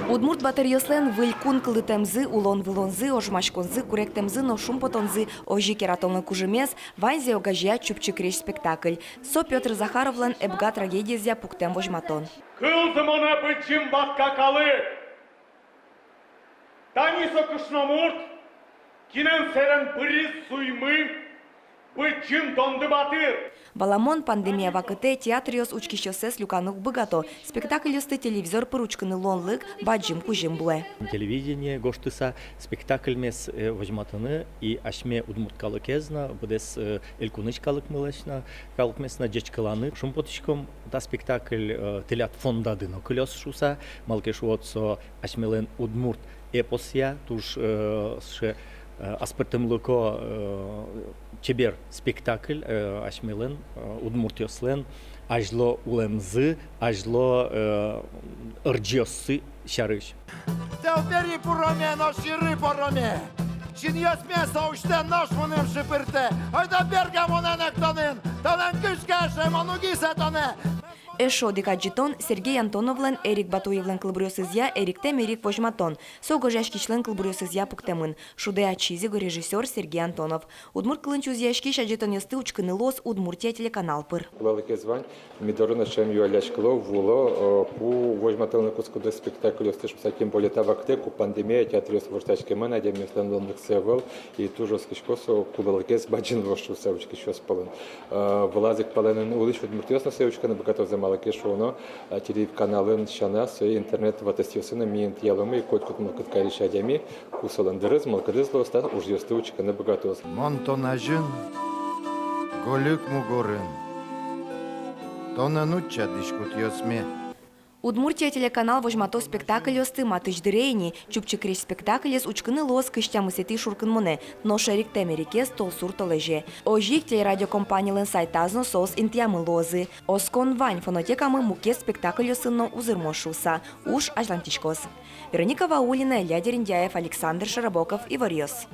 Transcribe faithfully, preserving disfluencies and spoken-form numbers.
Удмурт батыръёслэн выль кун кылдытэмзы, улон-вылонзы, ожмаськонзы, куректэмзы но шумпотонзы, озьы ик яратонлы кужымез — ваньзэ огазея «Чупчи крезь» спектакль. Со Пётр Захаровлэн «Эбга» трагедиезъя пуктэм возьматон. Кылзы монэ, быдӟым ватка калык! Тани со кышномурт, кинэн сэрен быриз Зуймы, быдӟым Донды батыр. Валамон, пандемия вакытэ театръёс учкисьёссэс люканы уг быгато. Спектакльёсты телевизор пыр учкыны луонлык бадӟым кузьым луэ. Телевидение гожтыса спектакльмес, э, возьматыны и асьме удмурт калыкез но, быдэс, э, элькунысь калыкмылэсь но, калыкмес но ӟечкыланы. Шумпотӥськом, та спектакль, э, тӥляд фондады но кылёз шуыса, малы ке шуод, со асьмелэн удмурт эпосъя туж, э, сыӵе, э, аспӧртэмлыко, э, чебер спектакль, э, асьмелэн, э, удмуртъёслэн азьло улэмзы, азьло, э, ырӟиоссы сярысь. Тӧл пери пуроме, нош йыры пороме. Синъёсме со усьтэ, нош мыным шыпыртэ. Ойдо берга монэн эктонын, тонэн кышка, эше, мон уг исэ тонэ. Эшшо одӥг адӟытон — Сергей Антоновлэн, Эрик Батуевлэн кылбуръёсызъя «Эриктэм Эрик» возьматон. Со гожъяськисьлэн кылбуръёсызъя пуктэмын. Шудэ ачиз, иго режиссёр Сергей Антонов. Удмурт кылын чузъяськись адӟытонъёсты учкыны луоз «Удмуртия» телеканал пыр. Кулэлыкез вань, ми дорын ӵем юалляськыло, вуыло, э, ку возьматылыны кутскоды спектакльёсты шуыса, тем более та вакытэ, ку пандемия, театръёс воштӥськемын, адямиослэн луонлыксы ӧвӧл, и туж оскисько, со кулэлыкез бадӟым луоз шуыса учкисьёс пӧлын. Э, вылаз ик палэнын улӥсь удмуртъёс но сое учкыны быгатозы, малы ке шуоно, э, телеканалын сяна, сое интернет вотэсъёсын но ми интыяломы, и котькуд мылкыд карись адями, ку солэн дырыз, мылкыдыз луоз, та ужъёсты учкыны быгатоз. Мон тон азьын, гольык мугорын, тонэн утча дӥськутъёсме. «Удмуртия» телеканал возьматоз спектакльёсты матысь дыре ини. «Чупчи крезь» спектаклез учкыны луоз кызь тямысэтӥ шуркынмонэ, нош «Эриктэм Эрикез» — толсур толэзе. Озьы ик телерадиокомпанилэн сайтаз но соос интыямы луозы. Оскон вань, фонотекамы мукет спектакльёсын но узырмоз шуыса. Уж азьлантӥськоз. Вероника Ваулина, Илья Дерендяев, Александр Широбоков, «Иворъёс».